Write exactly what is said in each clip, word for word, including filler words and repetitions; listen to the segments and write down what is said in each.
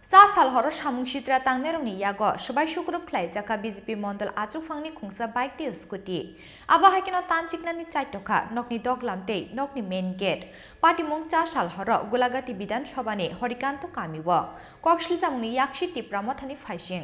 Cha sal horo samung sitra tangnairokni yago swbai sukrub khlaijak kha B J P mondol achukphangni khungsa bike tei scooty. Abo hai kheno tanchiknani chaitokha nokni doglam tei nokni main gate. Patimung cha sal horo Gulagati Bidhan Sabhani Horikanto kamio. Kok silchamungni yaksi Tipra Mothani phaising.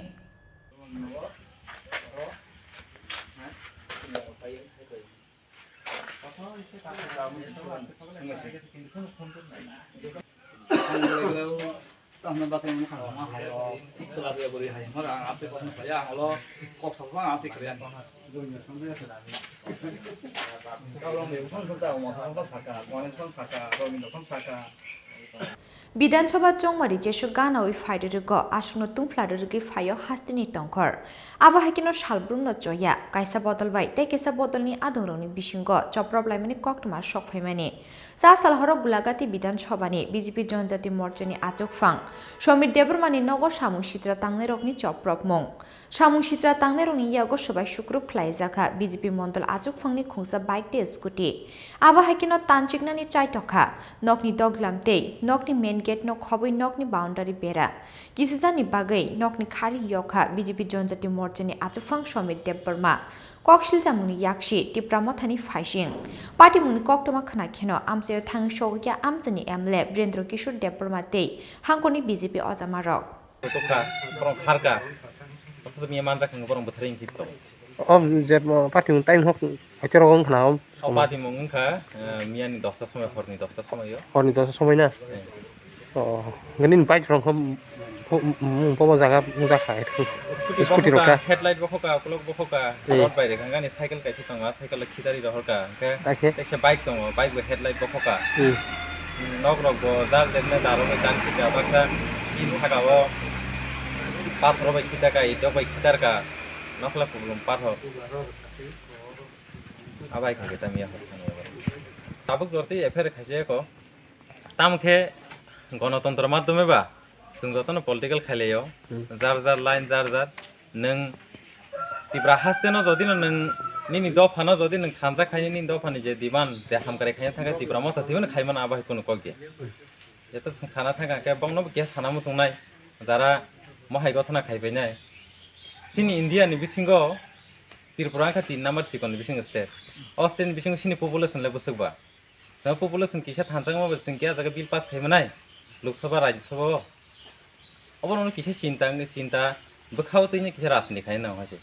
Bidhan Sabha chongmari jesuk ganaui phai rwrwgo, aswkno tungphla rwrwgwi phaio hasteni tongkhor. Abo hai kheno salbrumno choya, kaisa bodol bai tei kaisa bodolni adongrokni bisingo choprop laimani koktwma sok phaimani. Cha sal horo Gulagati Bidhan Sabhani B J P Jonjati Morchani achukphang Somir Debbarmani nogo samung sitra tangnairokni chopropmung. Samung sitra tangnairokni yago swbai sukrub khlaijak kha B J P mondol achukphangni khungsa bike tei scooty. Abo hai kheno tanchiknani chaitokha nokni doglam tei nokni main gate no khobwi nokni boundary bera. Kisijani bagwi nokni khari yokha B J P Jonjati Morchani achukphang Somir Debbarma. Kok silchamungni yaksi Tipra Mothani phaising. Patimungni koktwma khna kheno amchaio thangwi sogwi kha amchaini M L A Birendra Kishore Debbarma tei hangkorni B J P ojamarok. Tokha, borok kharka. Ortho miya manjak hinwi borok bwtharwi wngkhe to. O je, o, patimung time hok hoite rogo wngkha na o. O patimung wngkha, eh, miyani dosta somoi, horni dosta somoi o. Horni dosta somoi na? Eh. O, nini bike rok kho, pho-, mung pobo jaga wngjakha, scooty scooty rok kha. Headlight bo khoka, ukulok bo khoka, eh, rod bai rega gani cycle kaisa tongo, cycle khitarwi rohorka, hwnkhe kaisa bike tongo, bike bo headlight bo khoka. Hmm. Nok rok bo jar jemne daro bai tang sika, baksa tin saka o pathor bai khitaka, itok bai khitarka, nokla kublum pathor. Abai kha khe tamya hor thani abai. Tabuk jorti F I R khaise ko. Tamo khe gonotontro madhyome ba chwng jotono political khailaio. Hmm. Jar jar line, jar jar nwng Tipra haste no jodi no nwng nini dopha no jodi nwng thansa khaini nini dopha ni je demand je hamkrai khaina thangkhe Tipra Motha simi no khaimano abo hai kunu kok ya. Jeto chwng sana thangkha khe bokno bo keha sana muchungnai jara mohai gothona khaipainai. Chini India ni bisingo Tripura wngkha tin number sikon ni bisingo state. O state ni bisingo chini population le bwswk ba. Chwng population kisa thansa wngma bai chwng khe ah jaga bill pass khai manai Lok Sabha, Rajya Sabha o. Obono kisa chinta wngwi chinta bwkha o twi kisa rajniti khai nang hai se.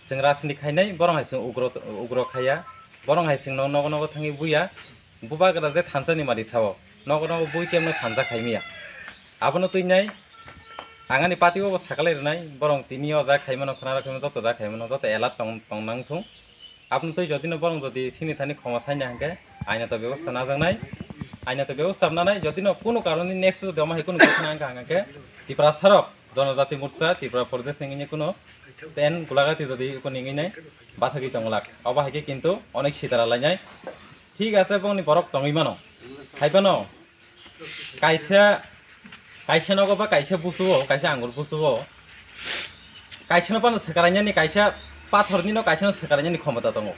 Chwng rajniti khainai borok hai chwng ugro ugro khaiya. Borok hai chwng nogo nogo thangwi buya. Bubagra je thansa ni mari sao. Nogo nogo bui kemno thansa khai miya. Abono twi nai ang ani party o bo sakalai rwnai borok tini o ja khai mano khna rok joto ja khai mano joto alert tong tong nang thung. Aboni twi jodi no borok jodi sini thani khoma saina hwnkhe aina to bebosta najaknai, aina to bebosta nanai, jodi no kunu karoni next jodi omo hai kunu ghotona wngkha hwnkhe Tiprasa rok Jonojati Morcha Tripura Pradesh ni wngwi kunu ten Gulagati jodi kunu wngwi nai bathagwi tonglak, obo hai khe kintu onek sitara lainai. Thik ase, bongni borok tongwi mano, hai phano Kaisa, kaisa nogo ba kaisa busuo, kaisa angur busuo. Kaisa no phano swkarainani, kaisa pathor ni no kaisa no swkarainani khomota tongo.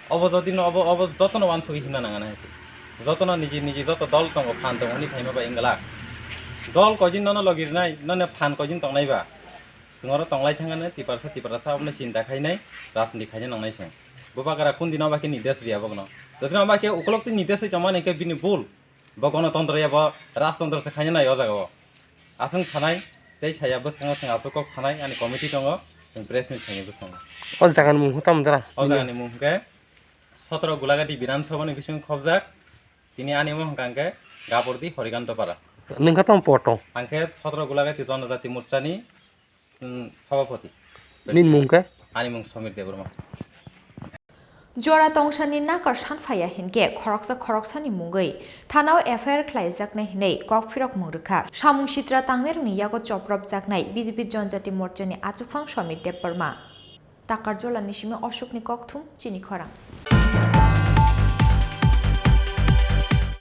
Obo jodi no, obo, obo joto no wansugwi himna nang nai hai se. Joto no niji, niji joto dol tongo, phan tongo, hwnwi phaima bai wng glak. Dol koi din nono logi rwnai, nono phan koi din tongnai ba. Chwng oro tonglai thangani, Tiprasa, Tiprasa obo no chinta khainai, rajniti khaina nangnai se. Bubagra kun din obo khe nides riya bokno. Jodi no obo khe ukolok twi nides ri tongmani khe bini bul. Bo gonotontro ya, bo rajtontro se khaina nai o jaga o. Aswng sanai tei saya bwskango chwng aswk kok sanai ani committee tongo, chwng press meet khainai bwskango. O jaga ni mung tamo jora? O jaga ni mung hwnkhe sotro Gulagati Bidhan Sabha ni bisingo khobjak, tini ani mung hwnkha hwnkhe Gabordi Horikanto Para. Nwng kha tamo por tong? Ang khe sotro Gulagati Jonojati Morcha ni Hmm, Sabhapati. Nini mung khe? Ani mung Samir Debbarma. Jora tongsani nakar sanphaya hinkhe khoroksa khoroksani mungwi thanao F I R khlaijaknai hinwi kokphirok mung rwkha. Samung sitra tangnairokni yago chopropjaknai B J P Jonjati Morchani achukphang Samir Debbarma. Takarjola ni simi Ashokni kokthum chini khorang.